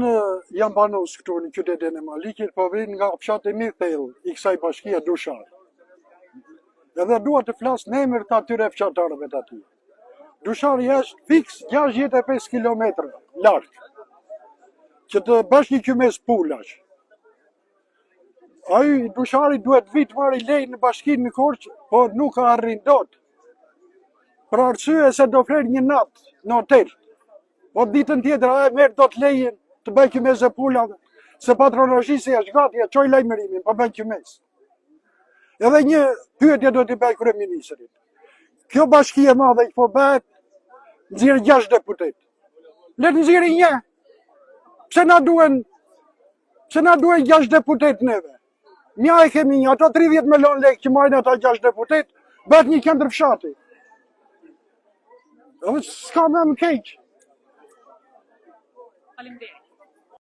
Unë jam banues këtu në qytetin e Maliqit, po vij nga fshati më i thellë i kësaj bashkie Dushar. Edhe dua të flas në emër të atyre fshatarëve të atij. Dushari është fiks 65 km larg. Që të bësh një qymes pulash. Ai Dushari duhet të vijë të marrë leje në bashkinë në Korçë, po nuk arrin dot. Për arsye se do flerë një natë në hotel. Po ditën tjetër a e merr dot lejen të bëjë qymes e pulave, se patronazhisti është gati, e çoi lajmërimin, po bën qymes. Edhe një pyetje do t'i bëj kryeministrit. Kjo bashki e madhe që po bëhet, nxjerr 6 deputet. Le të nxjerrë një. Pse na duhen Pse na duhen 6 deputet neve? Një e kemi një, ato 30 milion lekë që marrin ata 6 deputet, bëhet një qendër fshati. Edhe s'ka më më keq. Faleminderit.